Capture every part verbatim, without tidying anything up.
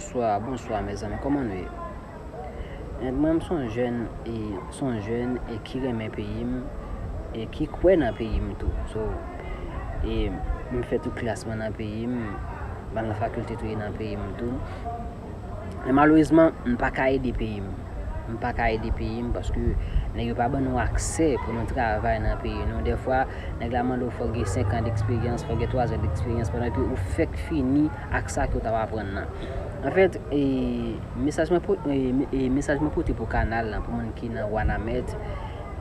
Bonswa, bonswa mezanmi, kòman nou ye? Mwen m se yon jèn e se yon jèn e ki renmen peyi m e ki kwè nan peyi m tou. So, e m fè tout klas mwen nan peyi m, ban nan fakilte tou e nan peyi m tou. Men malerezman, m pa ka ede peyi m. M pa ka ede peyi m paske nèg yo pa ban nou aksè pou nou travay nan peyi nou. Dèfwa, nèg la mande w fòk gen senk an deksperyans, fòk gen twa zan deksperyans, pandan ke ou fèk fini ak sa ke w t ap aprann nan. Anfèt, e, mesaj mwen po-, e, e, mesaj mwen pote pou kanal lan, pou moun ki nan Wanament,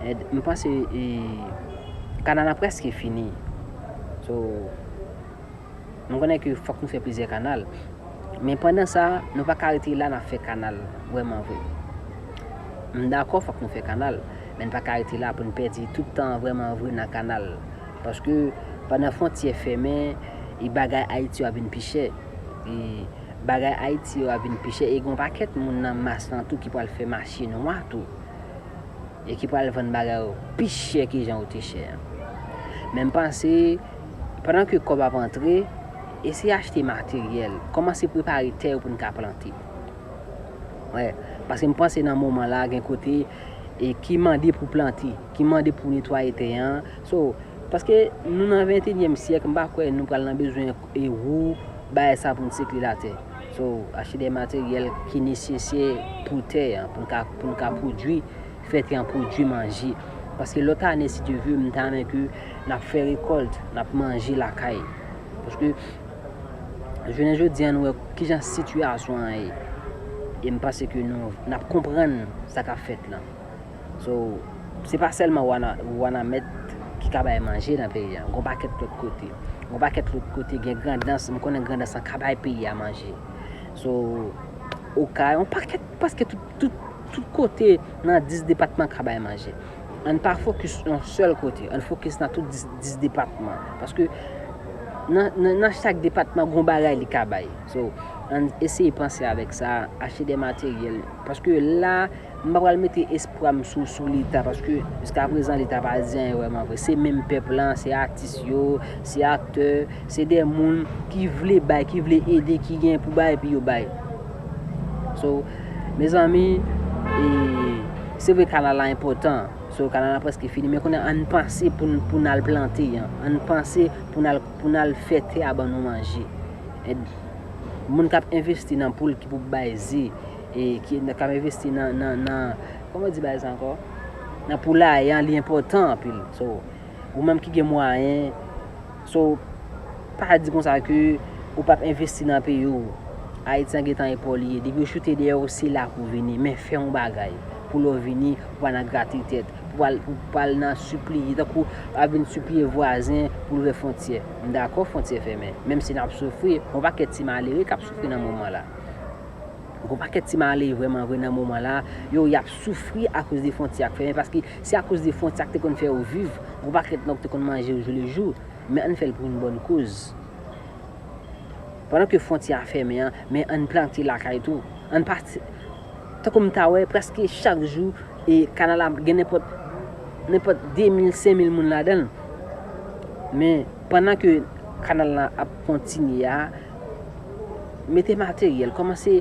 e, m panse, e, kanal lan prèske fini. So, m konnen ke fòk nou fè plizyè kanal. Men pandan sa, nou pa ka rete la n ap fè kanal vrèman vre. M dakò fòk nou fè kanal, men n pa ka rete la pou n pèdi tout tan vrèman vre nan kanal. Paske pandan fwontyè fèmen, e bagay Ayiti yo ap vin pi chè. E bagay Ayiti yo ap vin pi chè. E gen yon pakèt moun nan mas lan tou ki pral fè mache nwa tou. E ki pral vann bagay yo pi chè ki jan yo te chè an. Men m panse, pandan ke kòb ap antre, eseye achte materyèl. Kòmanse prepare tè yo pou n ka plante. Wè, paske m panse nan moman la, gen kote e ki mande pou plante, ki mande pou netwaye tè an. So, paske nou nan venteyinyèm syèk, m pa kwè nou pral nan bezwen e wou, bagay sa pou n sikle latè. So, achte de materyèl ki nesesè pou tè an, pou n ka, pou n ka pwodui, fè tè an pwodui manje. Paske lòt ane, si Dye vle, m ta renmen ke n ap fè rekòlt, n ap manje lakay. Paske jounen jodi an, nou wè kijan sitiyasyon an ye. E m panse ke nou, n ap konprann sa k ap fèt lan. So, se pa sèlman Wana, Wanament ki ka bay manje nan peyi a. Gon pakèt lòt kote. Gon pakèt lòt kote, gen Grandans, m konnen Grandans lan ka bay peyi a manje. So, Okay, yon pakèt, prèske tout, tout, tout kote nan dis depatman ka bay manje. Ann pa fokis yon sèl kote, ann fokis nan tout dis, dis depatman. Paske nan, nan, nan chak depatman, gon bagay li ka bay. So, ann eseye panse avèk sa, achte de materyèl. Paske la, m pa pral mete espwa m sou, sou Leta, paske jiskaprezan Leta pa di anyen vrèman vre. Se menm pèp lan, se atis yo, se aktè, se de moun ki vle bay, ki vle ede, ki gen pou bay, epi yo bay. So, mezanmi, e, se vre kanal la enpòtan. So, kanal la prèske fini, men kounye a ann panse pou n, pou n al plante, an. Ann panse pou n al, pou n al fè tè a ban nou manje. E, moun k ap envesti nan poul ki pou bay ze, e ki, k ap envesti nan, nan, nan, kòman di bagay sa ankò? Nan poulaye an, li enpòtan anpil. So, ou menm ki gen mwayen, so, pa di konsa ke ou p ap envesti nan peyi w. Ayiti an gentan e pa w li ye. Depi yo choute dèyè w, se la pou w vini. Men fè yon bagay. Pou lè w vini, ou pa nan grate tèt. Pou al, pou, pou al nan sipliye. Tankou w ap vin sipliye vwazen pou l ouvè fwontyè. M dakò, fwontyè fèmen. Menm si n ap soufri, gon pakèt ti malere k ap soufri nan moman la. Gon pakèt ti malere vrèman vre nan moman la, yo, y ap soufri akoz de fwontyè a k fèmen, paske se akoz de fwontyè a k te konn fè yo viv, gon pakèt nan yo k te konn manje yo jou le jou, men ann fè l pou yon bòn koz. Pandan ke fwontyè a fèmen an, men ann plante lakay tou. Ann pa, tankou m ta wè, prèske chak jou, e kanal la gen nenpòt, nenpòt de mil, senk mil moun ladan l. Men, pandan ke kanal la ap kontinye a, mete materyèl, kòmanse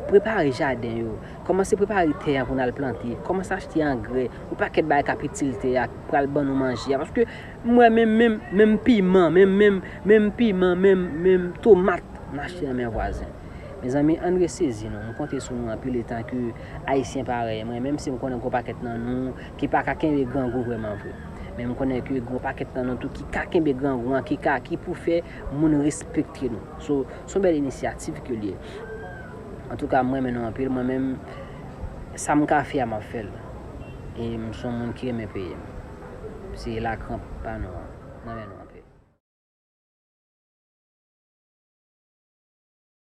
prepare jaden yo, kòmanse prepare tè an pou n al plante, kòmanse achte angrè, yon pakèt bagay k ap itil tè a, k pral ban nou manje a. Paske m wè menm, menm, menm piman, menm, menm, menm piman, menm, menm tomat, n achte nan men vwazen. Mezanmi, ann resezi nou. M konte sou nou anpil etan ke Ayisyen parèy mwen, menm si m konnen gon pakèt nan nou ki pa ka kenbe grangou vrèman vre. Men m konnen ke gon pakèt nan nou tou ki ka kenbe grangou an, ki ka, ki pou fè moun respekte nou. So, se yon bèl inisyativ ke l ye. Antouka, m renmen nou anpil. Mwen menm, sa m ka fè a, m ap fè l. E m se yon moun ki renmen peyi m. Se lakranp pa nou an, nan men nou.